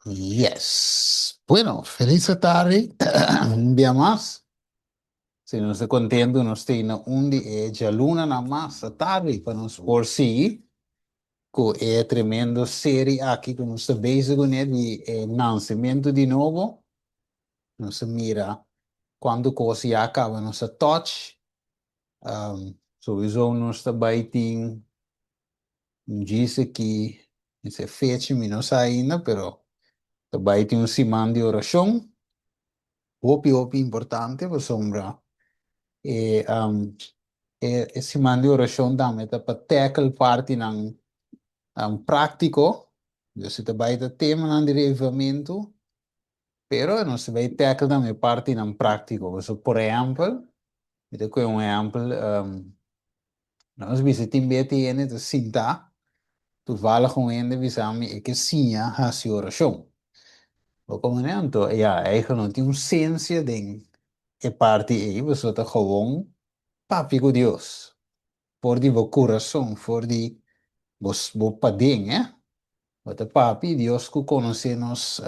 Yes. Bueno, felis atardi un dia mas. Si nos ta contento nos tin na un di e djalunanan mas atardi pa nos por sigui cu e tremendo serie aki cu nos ta bezig cune di e nancimento di nobo. Nos a mira cuanto cos ya caba nos a touch. Sowieso nos ta bay tin djis aki esei fecha mi no sa ainda pero ta bai tin un siman di orashon hopi hopi importante pasobra e e siman di orashon tambe ta pa tackle partinan práktiko dus e ta bai ta temanan di reavivamentu pero nos ta bai tackle tambe partinan práktiko pasobra por ehèmpel mi ta kohe un ehèmpel. Nos bisa tin bia tin hende ta sintá, toevallig un hende bisa mi e ke siña hasi orashon. Bo komo ne? Anto ya, eigenlijk no tin un sensia den e parti ei, pasobra ta gewoon papia ku Dios for di bo kurason, for di bo bo paden, eh. Bo ta papia Dios ku konosé nos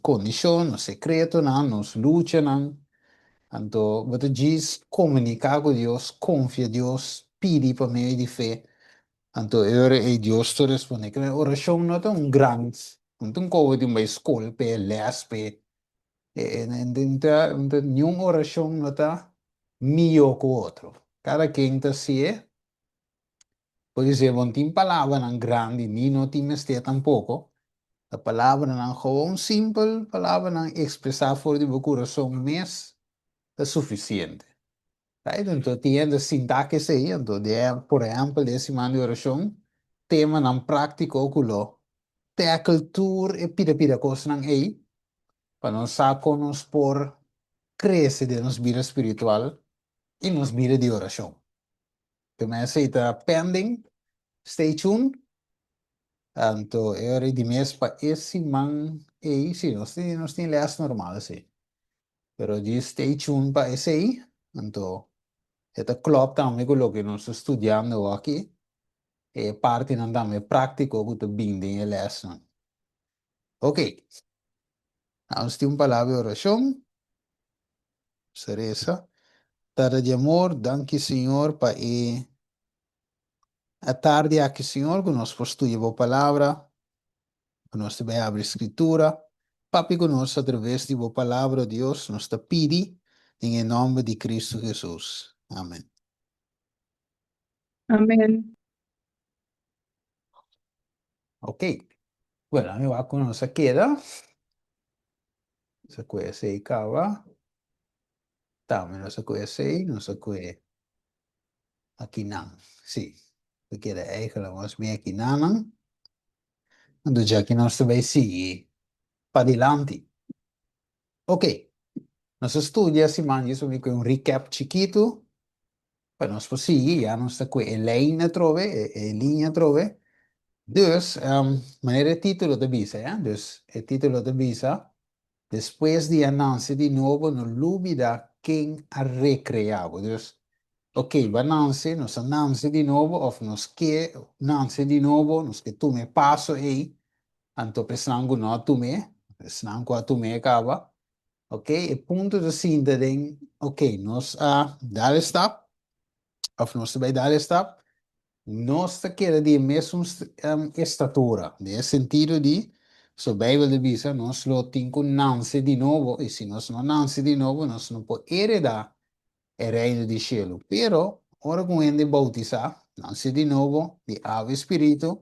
kondishon, nos sekretonan, nos luchanan. Anto bo ta djis komuniká ku Dios, konfia Dios, pidi pa medio di fe. Anto e ora ei Dios ta respondé. Kende orashon no ta un gran, no ta un koba di un bai skol p'e, lès p'e. Niun orashon no ta mihó ku otro. Kada ken ta hasié. Podisé bo no tin palabranan grandi ni no tin mester tampoko. Ta palabranan gewoon simpel, palabranan ekspresá for di bo kurason mes ta sufisiente. Right? Anto tin hende sintá ku esei, anto di por ehèmpel den e siman di orashon, temanan práktiko ku lo tackle tur e pida pida kosnan ei pa nos sa kon nos por krese den nos bida spiritual i nos bida di orashon. Primer esei ta pending, stay tuned. Anto e ora di mes pa e siman ei, si nos tin nos tin les normal si. Pero di stay tuned pa esei, anto e ta klop tambe ku loke nos ta studiando aki, e partinan tambe práktiko ku ta bin den e lesnan. Ok, nos tin un palabra di orashon. Nos ta resa. Tata di amor, danki Señor pa e atardi aki Señor ku nos por studia bo palabra, ku nos ta bai abri Skritura. Papia ku nos atraves di bo palabra, Dios, nos ta pidi den e nomber di Kristu Hesus. Amen. Amen. Ok. Bueno, mi wak ku nos a keda. Nos a kue esei kaba. Tambe nos a kue esei, nos a kue akinan. Sí, ta keda eigenlijk mas bien akinanan. Anto djaki nos ta bai sigui padilanti. Ok, nos a studia siman djis pa mi kue un recap chikitu Pa nos por sigui, ya nos ta kue e lijn atrobe, e liña atrobe. Dus, manera e título ta bisa, ya, dus e título ta bisa, Despues di a nanse di nobo, no lubida ken a rekreá bo. Dus, ok, bo a nanse, nos a nanse di nobo, òf nos ke nanse di nobo, nos ke tuma e paso ei, anto pa esnan ku no a tum'é, esnan ku a tum'é kaba, Ok, e punto ta sinta den, ok, nos a dal e stap, of nos ta bai dal e stap, nos ta keda di e mesun estatura, den e sentido di, so Bijbel ta bisa, nos lo tin ku nanse di nobo, i si nos no nanse di nobo, nos no por hereda e reino di shelu. Pero, ora ku un hende boutisá, nanse di nobo, di awa i spiritu,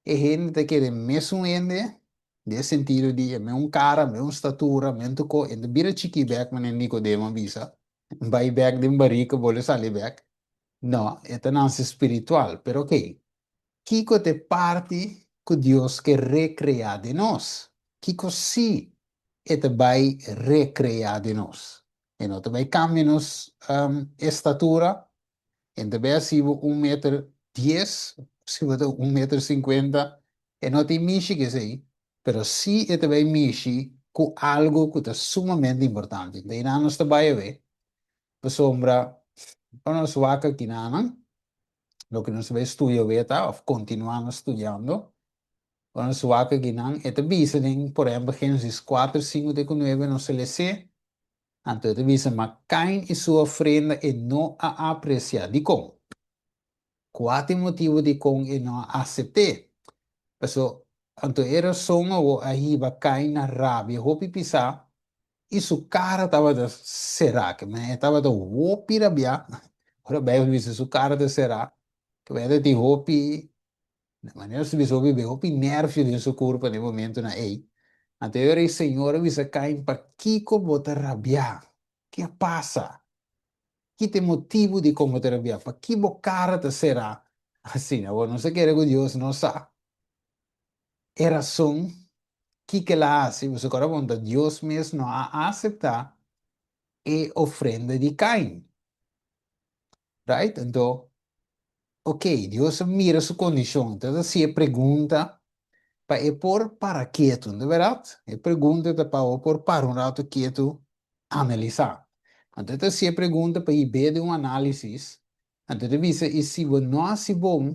E hende ta kere mesun hende, den e sentido di e meun kara, meun statura, meun toko, e ta bira chikí bèk manera Nikodemo a bisa, bai bèk den barika bolbe sali bèk. No, e ta nanse spiritual. Pero okey, kiko ta e parti ku Dios ke rekreá den nos? Kiko sí e ta bai rekreá den nos? E no ta bai kambia nos estatura, E ta bay hasi bo un meter dies, si bo ta un meter sinkuenta, e no tin mishi ku esei, pero si e ta bay mishi ku algu ku ta sumamente importante. Enton einan nos ta bay awe, pasobra ora nos wak akinanan, loke nos ta bay studia awe ta, òf kontinuá nos studiando. Ora nos wak akinan, e ta bisa den, por ehempel, Génesis 4, 5 te ku 9, nos ta les'é, anto e ta bisa, Ma Kain i su ofrenda e no a apresiá. Dikon? Kua ta e motibu dikon e no a asept'é? Paso, anto e rason awor a hiba Kain na rabia hopi pisá i su kara tabata será. Ke men e tabata hopi rabiá. Ora Beibel bisa su kara ta será, ke men e ta tin hopi, na manera su bisa hopi be, hopi nervio den su kurpa den e momentunan ei. Anto e ora ei Señor a bisa Kain, Pakiko bo ta rabiá? Ke a pasa? Ki ta e motibu di kon bo ta rabiá? Pakí bo kara ta será asina? Bo no sa kere ku Dios no sa e rason kiko el a hasi? Boso kòrda bon ta Dios mes no a aseptá e ofrenda di Kain. Right? Anto, ok, Dios a mira su kondishon. Entonces a hasi e pregunta pa e por para ketu, no ta bèrdat? E pregunta ta pa bo por para un ratu ketu analisá. Anto e ta hasi e pregunta pa hib'é den un análisis. Anto e ta bisa, i si bo no hasi bon,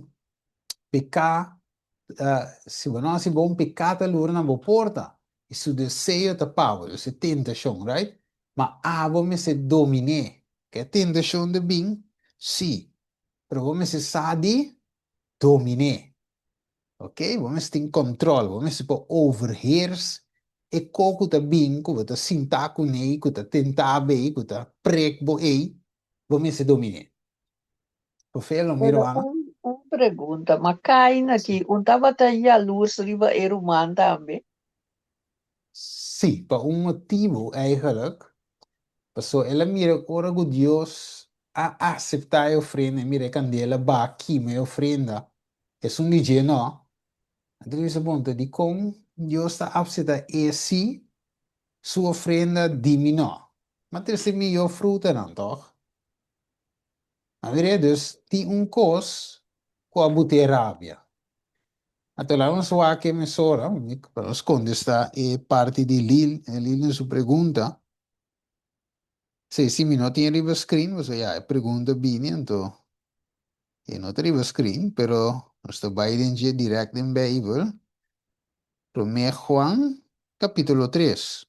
peká, si bo no hasi bon, peká ta lura na bo porta, i su deseo ta pa bo, dus e tentashon, right? Ma abo mester domin'é. Ke tentashon ta bin? Sí, pero bo mester sa di domin'é. Ok, bo mester tin control, bo mester por overheers e ko ku ta bin, ku bo ta sinta kuné, ku ta tenta bo ei, ku ta prek bo ei, bo mester dominé. Sofia lo miro Pero Ana. un pregunta, ma Kain aki un tabata yalurs riba e ruman tambe? Sí, pa un motibu eigenlijk, paso el a mira ora ku Dios a aseptá e ofrenda, e mira e kandela baha kima e ofrenda, Esun di dje no. Anto mi bisa, Bon, ta dikon Dios ta apseta e si su ofrenda di mi no? Ma trese mihó frutanan, tòg? A mir'é, dus tin un kos ku a but'é rabia. Anto laga nos wak e mesora, pa nos kontestá e parti di Lil, Lilian su pregunta. Si, si mi no tin riba screen, pasobra ya e pregunta bini, anto E no ta riba screen, pero nos ta bai den dje direct den Bijbel. Promé Juan capítulo 3.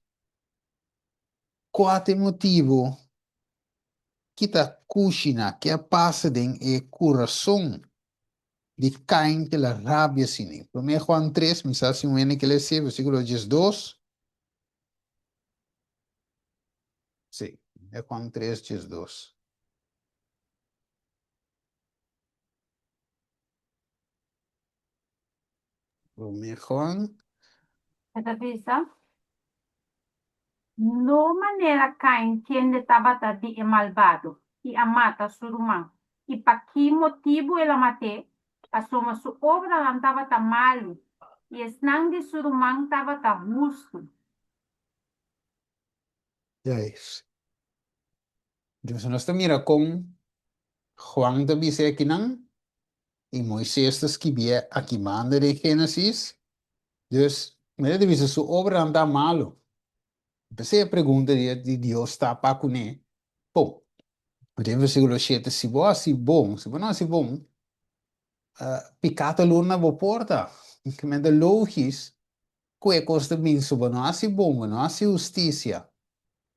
Kua ta e motibu ki ta kushina, ke a pasa den e kurason di Kain ke la rabia asina? Promé Juan 3, mi sa si un hende ke lese, versíkulo 12. Sí, Promé Juan 3, 12. Promé Juan. E ta bisa, No manera Kain kende tabata di e malbado i a mata su ruman. I pa ki motibu el a mat'é? Pasobra su obranan tabata malu i esnan di su ruman tabata hustu. Juist. Dus nos ta mira kon Juan ta bisa e akinan i Moises ta skibié aki banda den Génesis. Dus, manera ta bisa su obranan ta malu. P'esei e pregunta di Dios ta pa kuné, Bon, den versíkulo shete, si bo hasi bon, si bo no hasi bon, piká ta lur na bo porta. Kmente lógis Ku e kos ta bin su bo no hasi bon, bo no hasi hustisia,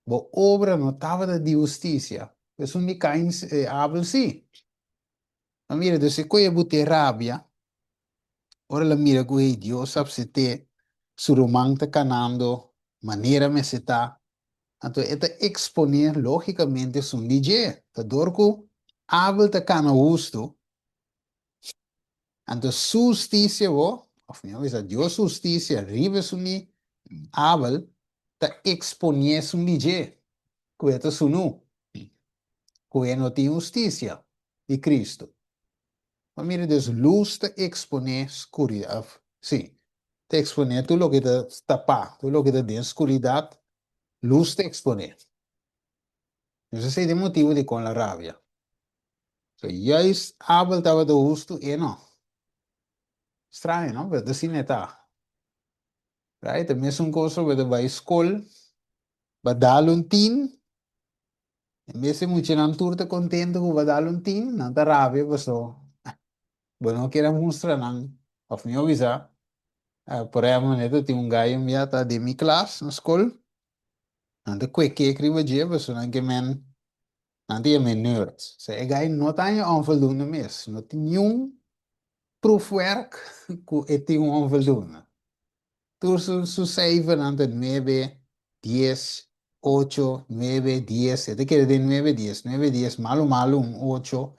bo obra no tabata di hustisia, esun di Kain i Abel si. Ma mira, dus e koe bo te rabia, ora el a mira ku hey Dios a apsete, su ruman ta kanando manera mester ta, anto e ta eksponé lógikamente esun di dje. Ta dor ku Abel ta kana hustu, Anto su hustisia bo, òf mihó bisa Dios su hustisia riba esun di Abel ta eksponé esun di dje, ku e ta sunú, ku e no tin hustisia di Kristu. Bo mira dus lus ta eksponé skuridat, òf sí, ta eksponé tur loke ta tapá, tur loke ta den skuridat, lus ta eksponé. Dus esei ta e motibu dikon la rabia. So juist Abel tabata hustu, e no. Straño, no? Pero ta asina e ta. Right? E mesun kos bo ta bai skol, bo a dal un tin, en bes e muchanan tur ta kontento ku bo a dal un tin, nan ta rabia paso bo no kier a mustra nan, òf mihó bisa, Por ehempel, manera ta tin un gai un bia ta den mi klas na skol, nan ta kue kek riba dje pasobra nan ke men, nan ta yam'é nerd. Osea e gai no ta haña onvoldoende mes, no tin niun proefwerk ku e tin un onvoldoende. Tur su cijfernan ta nuebe, dies, ocho, nuebe, dies, e ta keda den nuebe, dies, nuebe, dies, malu malu un ocho,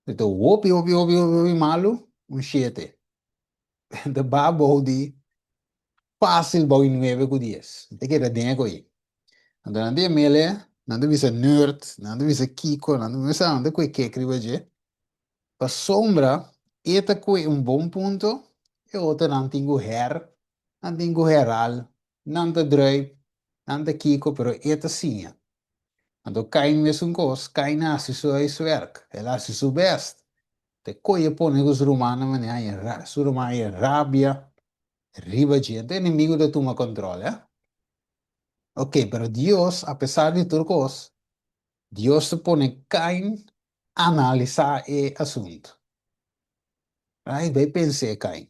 e ta hopi hopi hopi hopi hopi malu un shete. Ta baha bou di fácil bou di nuebe ku dies. Ta keda den e ko'i. Anto nan ta yam'el, nan ta bisa nerd, nan ta bisa kiko, nan ta bisa nan ta kue kek riba dje. Pasobra e ta kue un bon punto, e otronan tin ku her, nan tin ku herhal, nan ta druip, nan ta kiko, pero e ta siña. Anto Kain mesun kos, Kain a hasi su huiswerk, el a hasi su bèst. Te koe e pone ku su rumannan manera haña su ruman haña rabia riba dje. Anto enemigu ta tuma kòntròl, eh? Ok, pero Dios, apesar di tur kos, Dios ta pone Kain analisá e asuntu. Right? Bai pens'é, Kain.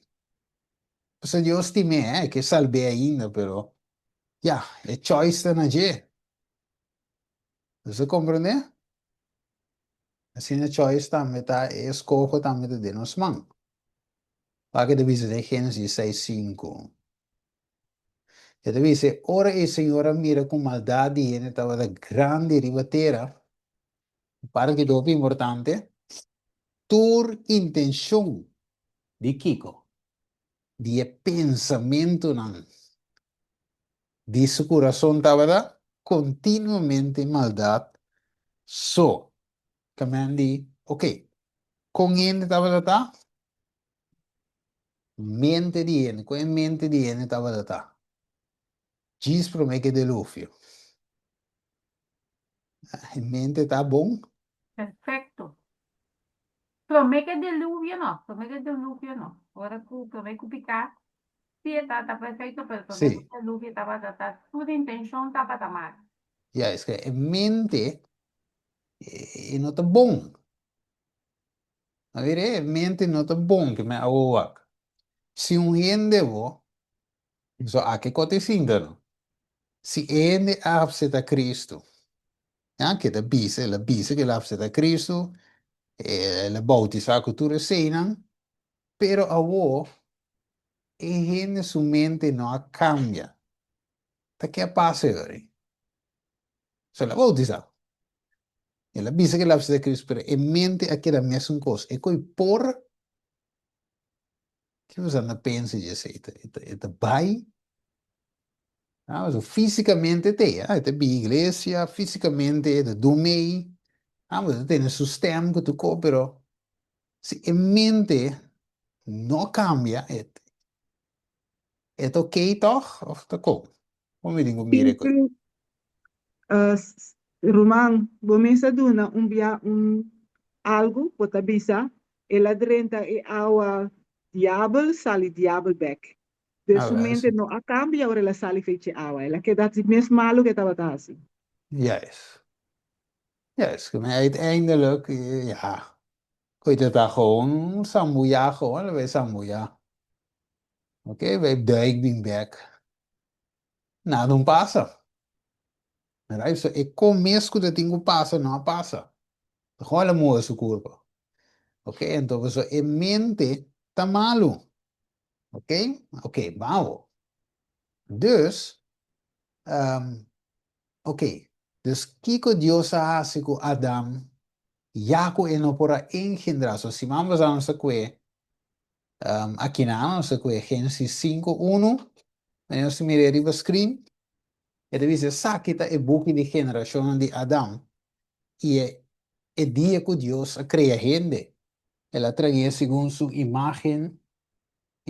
Pasobra Dios stim'é, eh? E ke salb'é ainda, pero ya, e choice ta na dje. Bo sa komprendé? Asina choice tambe ta, e eskoho tambe ta den nos man. Wak e ta bisa den Génesis seis sinku. E ta bisa, Ora e Señor a mira ku maldat di hende tabata grandi riba tera, un parti ki ta hopi importante, tur intenshon di kiko? Di e pensamentunan di su kurason tabata kontinuamente maldat so. Ta men di, ok, kon hende tabata ta? Mente di hende, kon e mente di hende tabata ta? Djis promé ku e deluvio. E mente ta bon? Perfecto. Promé ku e deluvio no, promé ku e deluvio no. Ora ku promé ku piká, sí e tabata perfecto, pero promé ku deluvio tabata ta tur intenshon tabata mal. Ya, es ku e mente e no ta bon. A mira, e mente no ta bon ku mi a wak. Si un hende bo, so aki kote e sinta no. Si e hende a apsepta Cristo, ya, ke ta bisa, el a bisa ku el a apsepta Cristo, el a boutisá ku tur eseinan, pero awor e hende su mente no a kambia. Ta ke a pasa e ora ei? So el a boutisá. El a bisa ku el a apsepta Cristo, pero e mente a keda mesun kos. E koi por Ki bo sa na pensa di esei? E ta bai? Ah, so físicamente te, ah, e ta bin iglesia, físicamente e ta dumei, ah, bo ta tene su stem ku tu ko, pero si e mente no cambia, e, e ta ok toch? Of ta kon? Kon mi tin ku mira e kos? Uh, ruman, bo mes a duna un bia un algu, bo ta bisa, el a drenta e awa diabel, sali diabel bek. Dus su mente no a cambia ora el a sali fei dje awa, el a keda haci mes malu ke tabata haci. Juist. Juist, maar uiteindelijk, ja, koe ta ta gewoon sambuya gewoon, lo bay sambuya. Ok, bay duik bin bek. Nada un pasa. Right? So e kon mes ku ta tin ku pasa no a pasa. Ta gewoon el a mueve su kurpa. Ok, enton pasobra e mente ta malu. Ok, ok, bawo. Dus, um, ok, dus kiko Dios a hasi ku Adam ya ku e no por a engendra? So siman pasá nos a kue um, akinan nos a kue Génesis 5, 1, nos mira riba screen. E ta bisa, Esaki ta e buki di generashonnan di Adam, i e e dia ku Dios a krea hende, el a tragu'é segun su imágen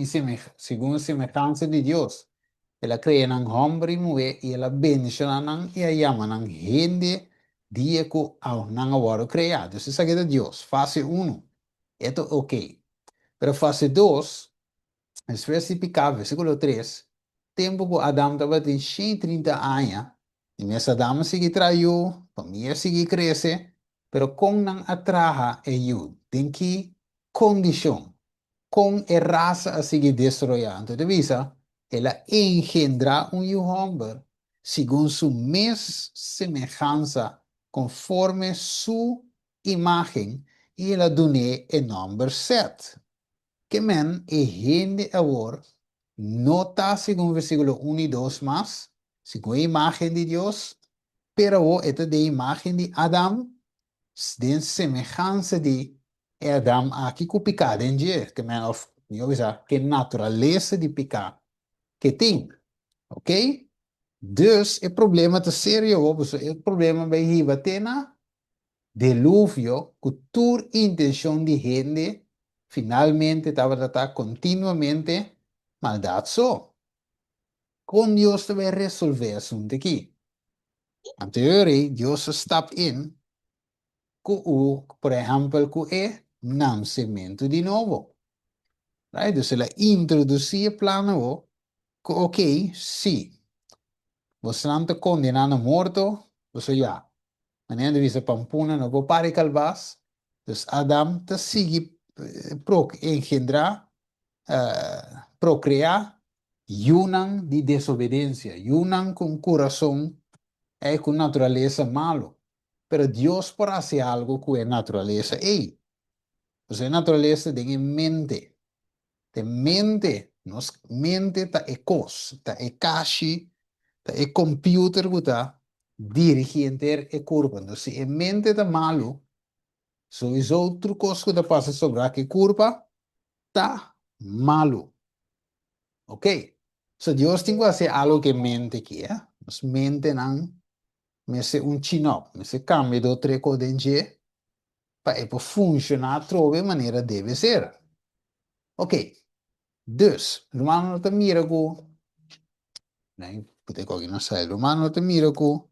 i segun e semehansa di Dios. El a krea nan hòmber i muhé, i el a bendishoná nan i a yama nan hende dia ku nan a wòrdu kreá. Dus esaki ta Dios, fase unu, e ta oké. Pero fase dos, Despues di piká, versíkulo tres, Tempu ku Adam tabatin 130 aña, di mes Adam a sigui traha yu, famia a sigui krese, pero kon nan a traha e yu? Den ki kondishon? Kon e rasa a sigui desaroyá? Anto e ta bisa, El a engendrá un yu hòmber segun su mes semehansa, konforme su imágen, i el a dun'é e nòmber Sèt. Ke men e hende awor no ta segun versíkulo un i dos mas, segun e imágen di Dios, pero awor e ta den imágen di Adam, den semehansa di e Adam aki ku piká den dje, ke men òf mihó bisa ke naturalesa di piká ke tin. Ok? Dus e problema ta serio awor, pasobra e problema bai hiba te na deluvio ku tur intenshon di hende finalmente tabata ta kontinuamente maldat so. Kon Dios ta bai resolvé e asuntu aki? Anto e ora ei Dios a stap in ku u, por ehèmpel, ku e nansementu di nobo. Right? Dus el a introdusí e plan awo ku okey, sí, bosnan ta kondená na morto, boso ya. Manera di bisa pampuna no por pari kalbas, dus Adam ta sigui prok engendrá, prokreá yunan di desobedensia, yunan ku un kurason ei ku naturalesa malu. Pero Dios por hasi algu ku e naturalesa ei. Pasobra e naturalesa den e mente. Ta e mente, nos mente ta e kos, ta e kashi, ta e computer ku ta dirigí henter e kurpa. Entonces si e mente ta malu, souiso tur kos ku ta pasa sobra aki kurpa ta malu. Ok, so Dios tin ku hasi algu ku e mente aki, eh. Nos mentenan mester un chinop, mester cambia do tre cos den dje pa e por funciona atrobe manera debe ser. Ok, dus, rumannan no ta mira cu, nan puta e coki no sali, rumannan no ta mira cu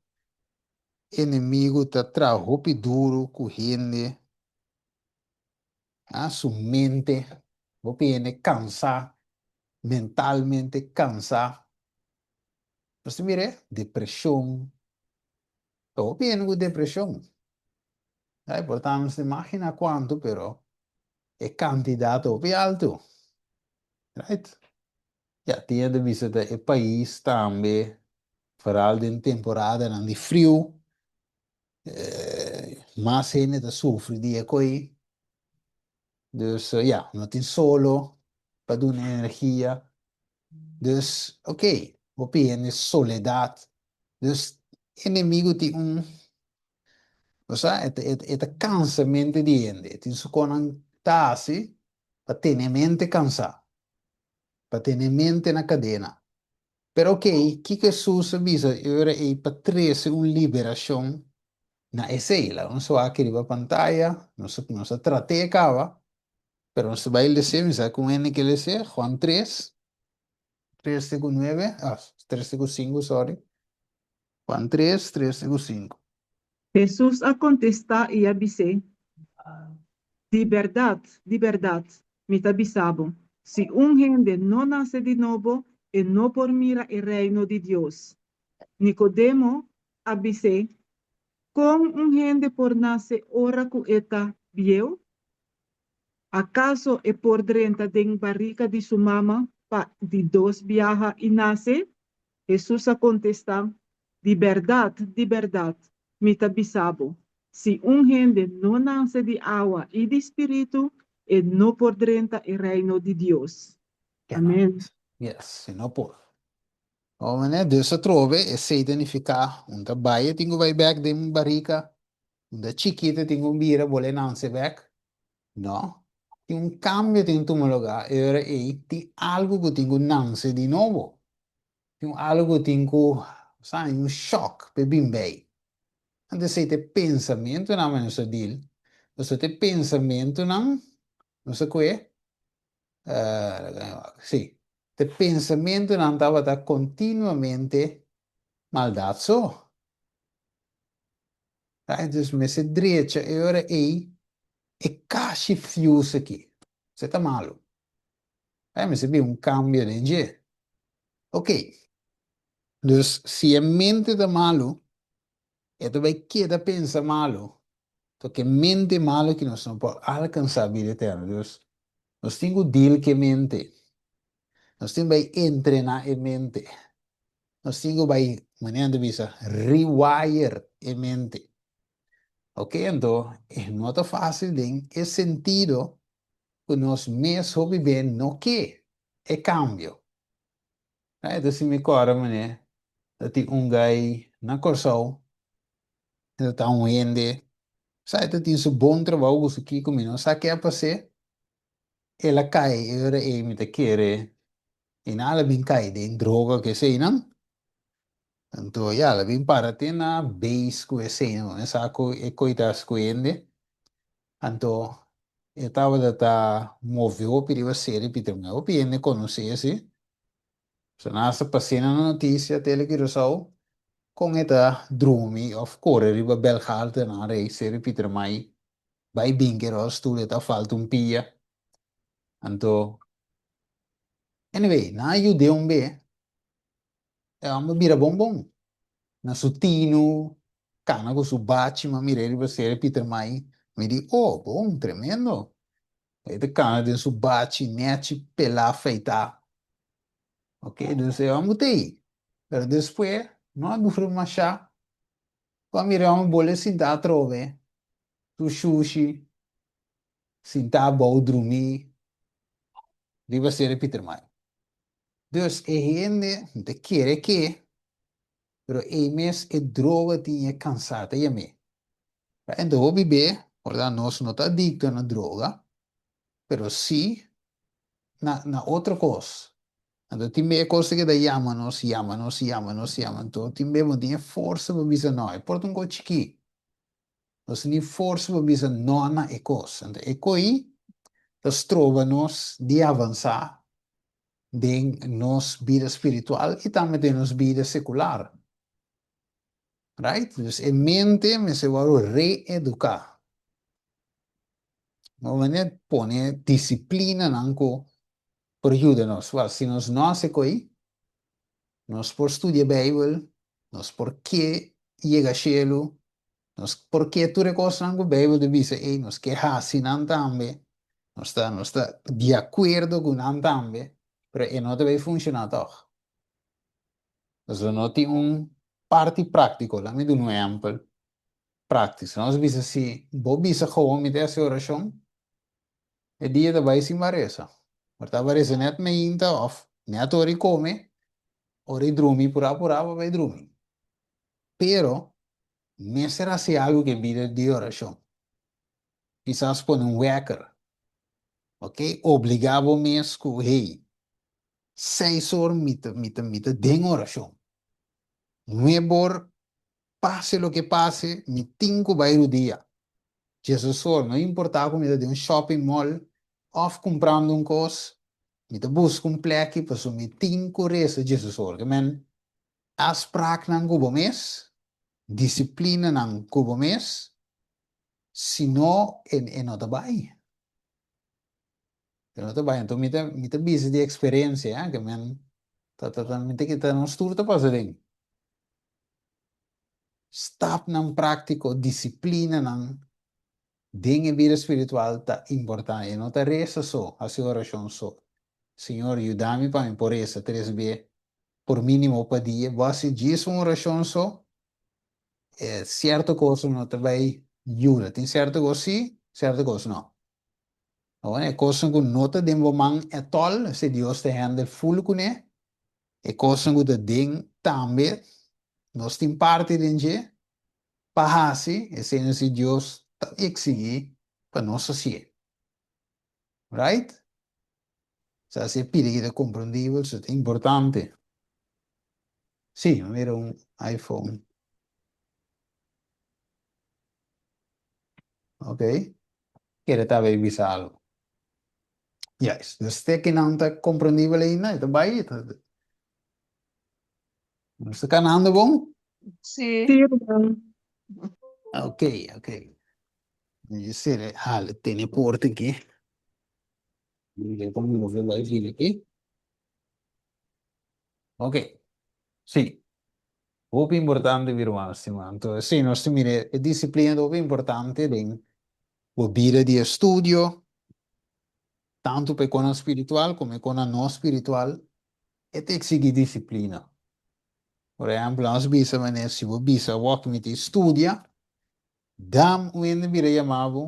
enemigo ta traha hopi duro cu hende, ah, su mente, hopi hende cansa, mentalmente cansa. Nos ta mira e depresion. Ta hopi hende ku depresion. Ai, por ta nos ta imagina kuantu, pero e kantidat ta hopi altu. Right? Ya, tin hende ta bisa ta e pais tambe, foral den temporadanan di friu, mas hende ta sufri di e koi. Dus, ya, no tin solo pa duna energia. Dus, ok, hopi hende soledat. Dus, enemigu tin un, bo sa, e ta, e ta kansa mente di hende. E tin su konan ta hasi pa tene mente kansá, pa tene mente na kadena. Pero ok, kiko Hesus a bisa e ora ei pa trese un liberashon na esei? Laga nos wak riba pantaya, nos nos a trat'é kaba, pero nos ta bai les'é, mi sa ku un hende ke les'é, Juan tres, tres te ku nuebe, ah, tres te ku sinku, sorry. Juan tres, tres te ku sinku. Hesus a kontestá i a bis'é, Di bèrdat, di bèrdat, mi ta bisa bo, si un hende no nase di nobo, e no por mira e Reino di Dios. Nikodemo a bis'é, Kon un hende por nase ora ku e ta bieu? Akaso e por drenta den barika di su mama pa di dos biaha i nase? Hesus a kontestá, Di bèrdat, di bèrdat, mi ta bisa bo, si un hende no nase di awa i di spiritu, e no por drenta e Reino di Dios. Amèn. Yes, e no por. Bo manera Dios a trobe, esei ta nifiká un ta bai e tin ku bai bèk den barika, un ta chikito e tin ku bira bole nanse bèk. No, tin un kambio tin tuma lugá, e ora ei tin algu ku tin ku nanse di nobo. Tin un algu ku tin ku, sa, un shòk p'e bin bei. Anto esei ta e pensamentunan ku nos a dil. Pasobra ta e pensamentunan nos a kue, sí, ta e pensamentunan tabata kontinuamente maldat so. Entonces mester drecha e ora ei e kashi fuse aki. Esei ta malu. Mester bin un kambio den dje. Ok, dus si e mente ta malu, e ta bai keda pensa malu, toke mente malu ki nos no por alkansá bida eterno. Dus, Nos tin ku deal ku e mente. Nos tin bai entrená e mente. Nos tin ku bai, manera nan ta bisa, rewire e mente. Ok, anto e no ta fásil den e sentido ku nos mes hopi be no ke e kambio. Right, si mi kòrda manera ta tin un gai na Kòrsou, e ta ta un hende, sa e ta tin su bon trabou ku su kiko, mi no sa ke a pas'é, el a kai e ora ei mi ta kere i nan a bin kai den droga ku eseinan, anto ya el a bin para te na base ku eseinan, mi sa ku e koitas ku hende, anto e tabata ta move hopi riba seri Pieter Mel, hopi hende konosé si, so nan hasta pas'é na notisia Tele Curaçao kon e ta drumi òf kore riba bèlgalte nan rei seri Pieter Mai bai bin ke rolstoel e ta falta un pia anto anyway nan a yud'é un be e homber bira bon bon na su tinu kana ku su bachi m'a mir'é riba seri Pieter Mai mi di oh bon tremendo e ta kana den su bachi nechi pelá feitá ok dus e homber ta ei pero despues no a dura mashá Ku a mira un bole sintá atrobe, tur shushi, sintá abou drumí riba seri Pietermaai. Dus e hende no ta kere ke, pero ei mes e droga tin e kansá ta yam'é. Enton hopi be, ora nos no ta adikto na droga, pero sí na na otro kos. Anto tin be e kos ta keda yama nos, yama nos, yama nos, yama. Anto tin be bo tin e forsa pa bisa no. E por ta un kos chikí. Nos tin e forsa pa bisa no na e kos. Anto e koi ta stroba nos di avansá den nos bida spiritual i tambe den nos bida sekular. Right? Dus e mente mester wòrdu reeduká. Bo manera pone disiplinanan ku por yuda nos. Wèl, si nos no hasi koi, nos por studia Beibel, nos por ke yega shelu, nos por ke tur e kosnan ku Beibel ta bisa ei, nos ke hasi nan tambe, nos ta nos ta di akuerdo ku nan tambe, pero e no ta bai funshoná tòg. Pasobra no tin un parti práktiko. Laat mi duna un ehèmpel práktiko. Nos bisa si bo bisa gewoon mi ta hasi orashon, E dia ta bai sin baresa. Por ta baresa net meinta of net ora i come, ora i drumi purá purá pa bai drumi. Pero mester hasi algu ku e bida di orashon. Kisas pone un weker, ok, obligá bo mes ku hey, seis or mi ta mi ta mi ta den orashon. Nuebe or pase loke pase mi tin ku bai rudia. Djesesor, no importá ku mi ta den un shopping mall òf kumprando un kos, mi ta buska un plèki pasobra mi tin ku resa djesesor. Ke men afspraknan ku bo mes, disiplinanan ku bo mes, si no e no ta bai. E no ta bai. Anto mi ta mi ta bisa di eksperensia, ke men ta ta ta mi ta kita nos tur ta pasa den. Stapnan práktiko, disiplinanan den e bida spiritual ta importante. E no ta resa so, hasi orashon so. Señor, yuda mi pa mi por resa tres be por mínimo pa dia. Bo hasi djis un orashon so, e sierto kos no ta bai yuda. Tin sierto kos sí, sierto kos no. Awor, e kosnan ku no ta den bo man ètòl, esei Dios ta hèndel ful kuné. E kosnan ku ta den tambe nos tin parti den dje pa hasi esei no si Dios ta eksigí pa nos hasié. Right? Sa si e pidi ki ta komprendibel, so ta importante. Sí, mi mira un iPhone. Ok. Kere ta bay bisa algo. Juist. Dus te kinan ta komprendibel ainda, e ta bai. Nos ta kanando bon? Sí. Sí, ruman. Ok, ok. Mi sere hal tene porta aki. Mi kon move bai bini aki. Ok. Sí. Hopi importante mi ruman stima. Anto sí, nos ta mira e disiplina ta hopi importante den bo bida di estudio. Tantu pa e konan spiritual komo e konan no spiritual, e ta eksigí disiplina. Por ehèmpel, nos bisa manera si bo bisa wòk mi ta studia, dam un hende bira yama bo,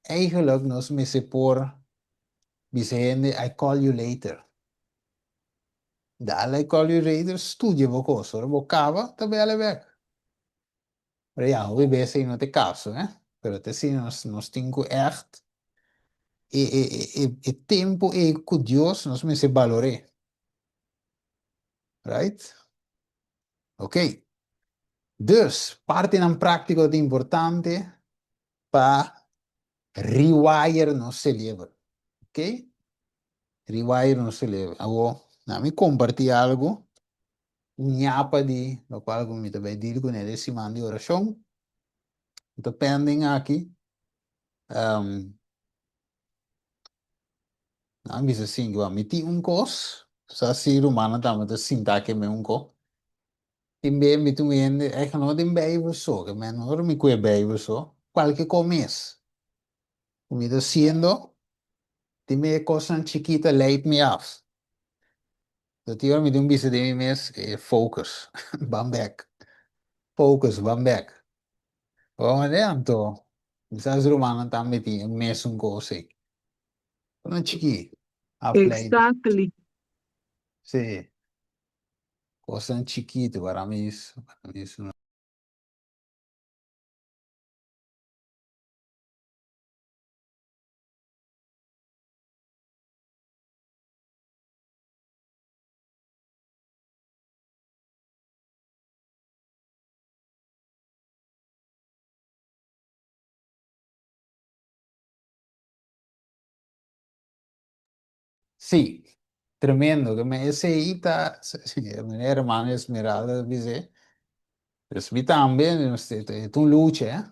eigenlijk nos mester por bisa e hende I call you later. Dal I call you later, studia bo kos, ora bo kaba ta bèl'e bèk. Pero ya, hopi bes ei no ta e kaso, eh. Pero ta asina nos, nos tin ku ègt e, e, e, e tempu ei ku Dios nos mester balor'é. Right? Ok. Dus, partinan práktiko ta importante pa rewire nos seleber. Ok? Rewire nos seleber. Awor, na mi kompartí algu, un ñapa di lokual ku mi ta bai deal kuné den siman di orashon. Ta pending aki. Um, nan bisa sin ku mi tin un kos, sa si rumannan tambe ta sinta ke me un ko. Tin be mi tin un hende, echt no den Bijbel so, ke men ora mi kue Bijbel so, kualke ko mes. Ku mi ta hasiendo, tin be e kosnan chikito leidt mi af. So tin ora mi tin un bisa den mi mes, e focus, ban bek, focus, ban bek. Bo mende anto, kisas rumannan tambe tin e mesun kos ei. Kosnan chikí, afleiding. Exactly. Sí. Kosnan chikitu para mi, para mi. Sí, tremendo. Que me esei ta, mi hermano Esmeralda bis'é, pues mi tambe, e ta un lucha, eh.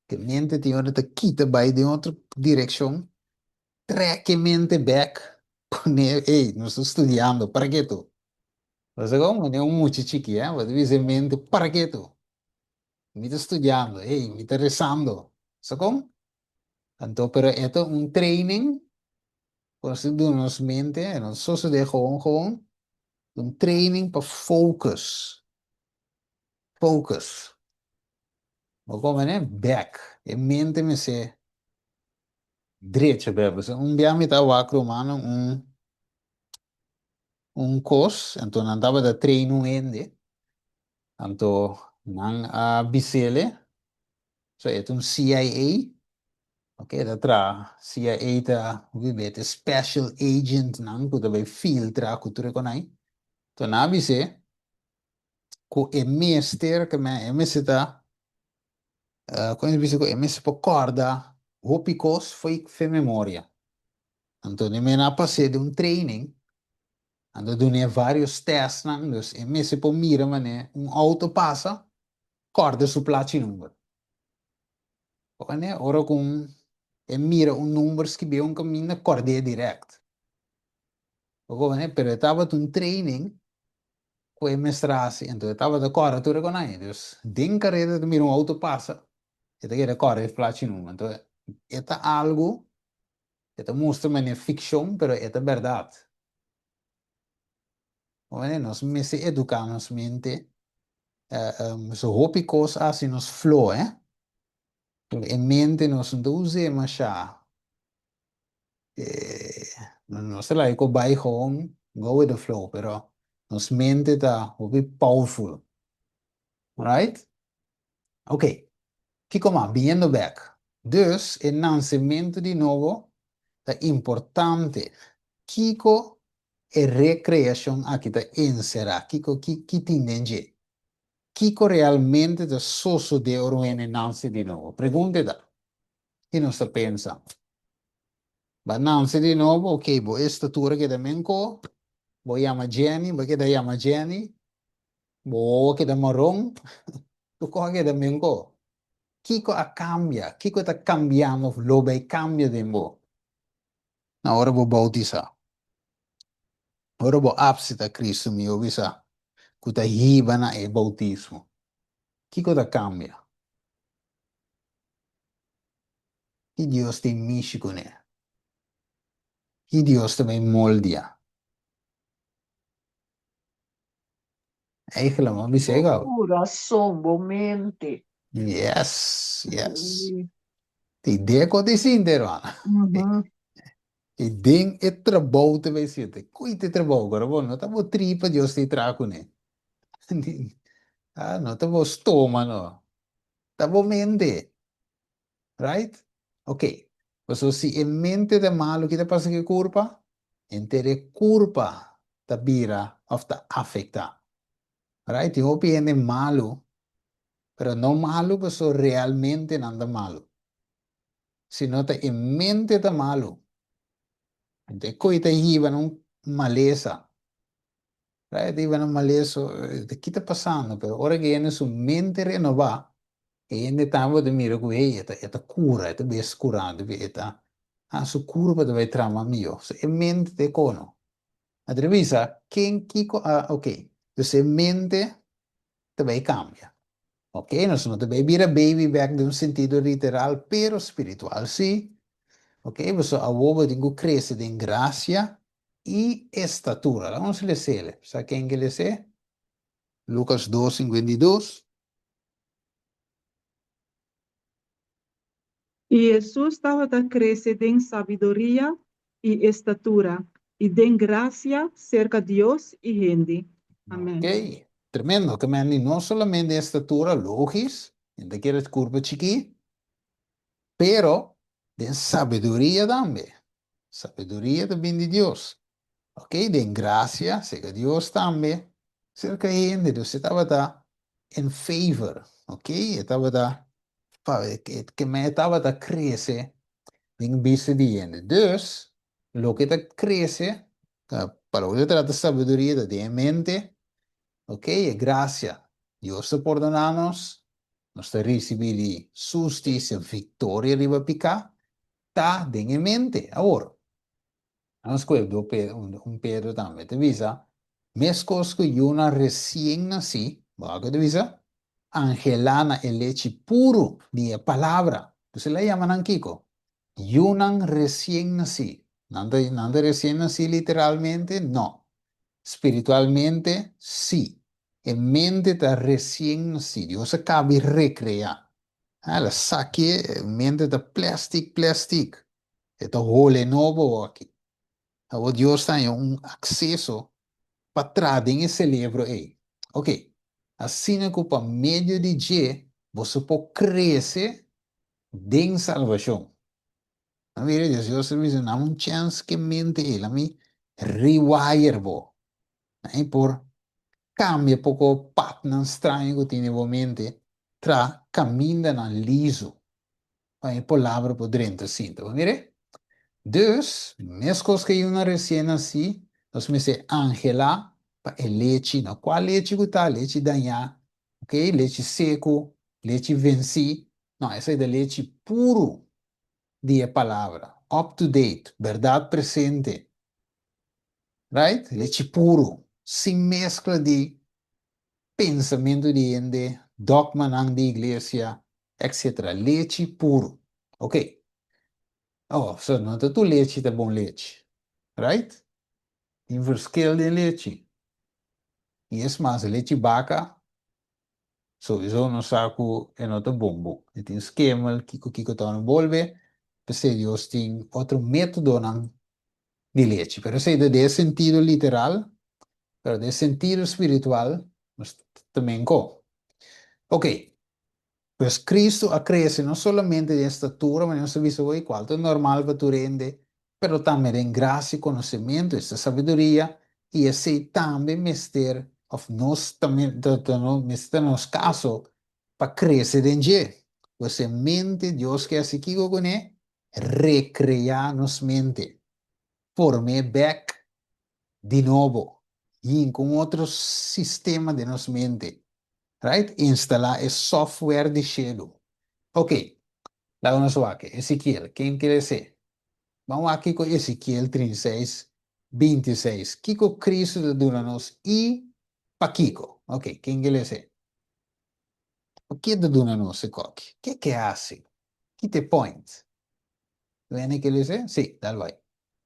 Ke mente tin ora ta kita bai den otro direkshon, trek e mente bek, pone, ey, nos ta studiando, para ketu. Bo sa kon? Manera un mucha chiki, eh, bo ta bisa e mente, para ketu. Mi ta studiando, ey, mi ta resando. Sa kon? Anto, pero e ta un training ku nos ta duna nos mente, e no ta sosodé gewoon gewoon, un training pa focus, focus. Bo komprende? Bek, e mente mester drecha bek. Pasobra un bia mi ta wak rumannan un un kos, anto nan tabata train un hende, anto nan a bis'ele So e ta un CIA, ok, e ta traha, CIA ta hopi be ta special agent nan ku ta bai filtra ku tur e konai. So nan a bis'é ku e mester, ke men e mester ta, kon e bisa ku e mester por kòrda hopi kos fo'i fe memoria. Anto di men a pas'é den un training, anto dun'é varios testnan, dus e mester por mira manera un outo pasa, Kòrda su plachi number. Ora ora ku e mira un number skibí un kaminda, kòrd'é dirèkt. Bo kono? Pero e tabata un training ku e mester hasi, enton e tabata kòrda tur e konai. Dus den kareda e ta mira un outo pasa, e ta keda kòrda e plachi number. Enton e ta algu, e ta mustra manera fikshon, pero e ta bèrdat. Bo kono? Nos mester eduká nos mente So hopi kos a hasi nos flo, eh. Pero e mente nos no ta us'é mashá. Nos ta laga ku bai gewoon go with the flow, pero nos mente ta hopi powerful. Right? Ok, kiko mas? Biniendo bek. Dus e nansementu di nobo ta importante. Kiko e rekreashon aki ta enserá? Kiko ki ki tin den dje? Kiko realmente ta sosodé ora un hende nanse di nobo? Pregunta e ta, Ki nos ta pensa? Bo a nanse di nobo, ok, bo estatura keda menkó, bo yama Jenny, bo keda yama Jenny, bo wowo keda maron, tur kos a keda menkó. Kiko a kambia? Kiko ta kambiando òf lo bai kambia den bo? Na ora bo bautisá. Ora bo apsita Cristo, mihó bisa, ku ta hiba na e bautismo, kiko ta kambia? Ki Dios tin mishi kuné? Ki Dios ta bay moldia? Eigenlijk mi a bisa Bo e gou. kurason, bo mente. Yes, yes. Sí. Ti idea ku ti sinti, hermana. Mhm. I den e trabou ta bay sinti. Kuita e trabou, pero bo no ta bo tripa Dios ta traha kuné. Ah, no ta bo stoma no. Ta bo mente. Right? Ok. Pasobra si e mente ta malu, ki ta pasa ku e kurpa? Henter e kurpa ta bira òf ta afektá. Right? Tin hopi hende malu, pero no malu pasobra realmente nan ta malu, sino ta e mente ta malu. Anto e koi ta hiba na un malesa. Right? Ta hiba na un malesa, ki ta pasando? Pero ora ku e hende su mente renobá, E hende tambe bo ta mira ku hey e ta e ta kura, e ta bes kurando, e ta ah su kurpa ta bai trama mihó. So e mente ta e kono. A ta bisa ken kiko a ok, dus e mente ta bai kambia. Ok, nos no ta bai bira baby bek den un sentido literal, pero spiritual si. Ok, pasobra awor bo tin ku krese den grasia i estatura. Laga nos les'el. Sa ken ke les'é? Lukas dos, 52. I Hesus tabata krese den sabiduria i estatura i den grasia serka Dios i hende. Amèn. Ok, tremendo. Ke men di no solamente den estatura, logis, hende kere kurpa chikí, pero den sabiduria tambe. Sabiduria ta bin di Dios. Ok, den gracia, serka Dios tambe, serka hende. Dus e tabata in favor, ok, e tabata, ke men e tabata krese den bista di hende. Dus, loke ta krese, pa loke ta trata sabiduria ta den e mente, ok, e gracia. Dios ta pordona nos, nos ta risibi di su hustisia victoria riba piká, ta den e mente. Awor, nos koe do un Pedro tambe ta bisa, meskos ku yunan resien nasí, bo a ta bisa? Anhelá na e lechi puru di e palabra. Entonces el a yama nan kiko? Yunan resien nasí. Nan ta, nan ta resien nasí literalmente? No. Spiritualmente, sí. E mente ta resien nasí. Dios a kabi rekreá. El a sakié, e mente ta plèstik plèstik. E ta hole nobo awor. Awor Dios ta haña un akseso pa traha den e selebro ei. Ok, asina ku pa medio di dje boso por krese den salbashon. A mira Dios, Dios ta bisa, Dame un chèns ku e mente ei, lami rewire bo. Nan por kambia poko patnan straño ku tin den bo mente tra kamindanan liso pa e palabra por drenta sinta. Bo mira? Dus, meskos ku e yunan resien nasí, nos mester anhelá pa e lechi, no kua lechi ku ta, lechi dañá, ok, lechi seku, lechi vensí, no, esei ta lechi puru di e palabra, up to date, bèrdat presente. Right? Lechi puru, sin meskla di pensamentu di hende, dogmanan di iglesia, etcetera. Lechi puru. Ok. Oh, so no ta tur lechi ta bon lechi. Right? Tin verschil den lechi. I es mas, lechi baka, souiso nos sa ku e no ta bon bon. E tin skemel, kiko kiko ta bolbe. P'esei Dios tin otro metodonan di lechi. Pero esei ta den e sentido literal, pero den e sentido spiritual nos ta menko. Ok, pues Cristo a crece no solamente den estatura, manera nos ta bisa hoy, cual ta normal pa tur hende, pero tambe den gracia y conocemento, esta sabiduria, y esei tambe mester, of nos ta mester ta nos caso pa crece den dje. Pues e mente Dios ke haci kico cune? Recrea nos mente, form'é bek di nobo, hinka un otro sistema den nos mente, right? Instalá e software di shelu. Ok, laga nos wak Ezekiel, ken kere esé? Ban wak kiko Ezekiel 36, 26, kiko Cristo ta duna nos i pakiko? Ok, ken kere esé? Ke ta duna nos e koki? Ke ke hasi? Ki ta e point? Wene ke lese? Sí, dal bai.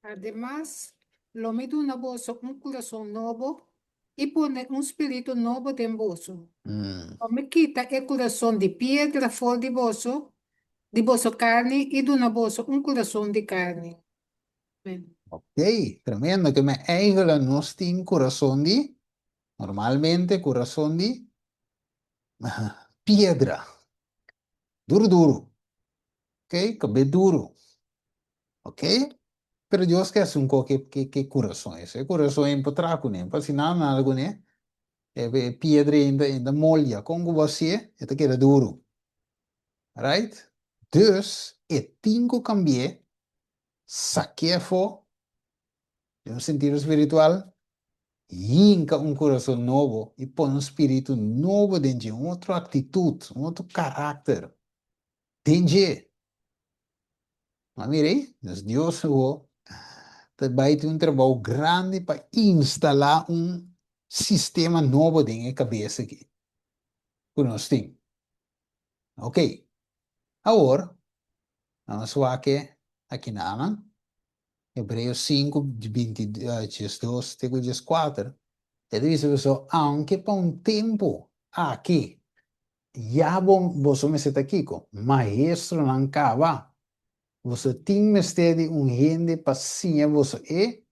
Ademas, lo mi duna boso un kurason nobo i pone un spiritu nobo den boso. Lo mi kita e kurason di piedra for di boso, di boso karni, i duna boso un kurason di karni. Amen. Ok, tremendo. Ke men eigenlijk nos tin kurason di, normalmente kurason di piedra. Duru duru. Ok, kabe duru. Ok? Pero Dios ke hasi un ko ke ke ke kurason ese. E kurason ei por traha kuné, por hasi nada nada kuné. E e piedra ei ta ta moldia. Kon ku bo hasié, e ta keda duru. Right? Dus e tin ku kambi'é, sak'é afó den un sentido spiritual, hinka un kurason nobo i pone un spiritu nobo den dje, un otro aktitut, un otro karakter den dje. Ma mira ei, nos Dios awor ta bai tin un trabou grandi pa instalá un sistema nobo den e kabes aki ku nos tin. Ok, awor nos wak aki nan, Hebreo 5, 22 te ku 14, e ta bisa boso, aunke pa un tempu aki Ya bo boso mester ta kiko? Maestronan kaba. Boso tin mester di un hende pa siña boso e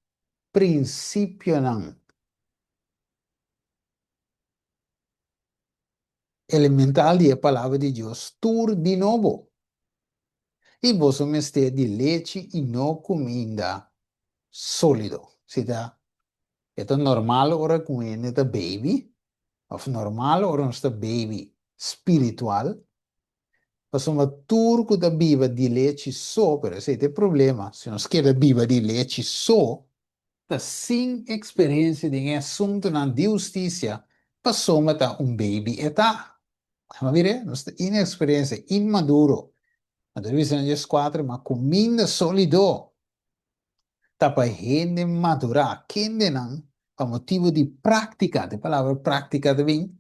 prinsipionan elemental di e Palabra di Dios tur di nobo. I boso mester di lechi i no kuminda sólido. Si ta E ta normal ora ku un hende ta baby, òf normal ora nos ta baby spiritual, pasobra tur ku ta biba di lechi so, pero esei ta e problema, si nos keda biba di lechi so, ta sin eksperensia den e asuntunan di hustisia, pasobra ta un baby e ta. Bo mira, nos ta inexperensia, inmaduro. Anto ta bisa na 14, ma kuminda sólido ta pa hende madurá, kendenan pa motibu di práktika, e palabra práktika ta bin,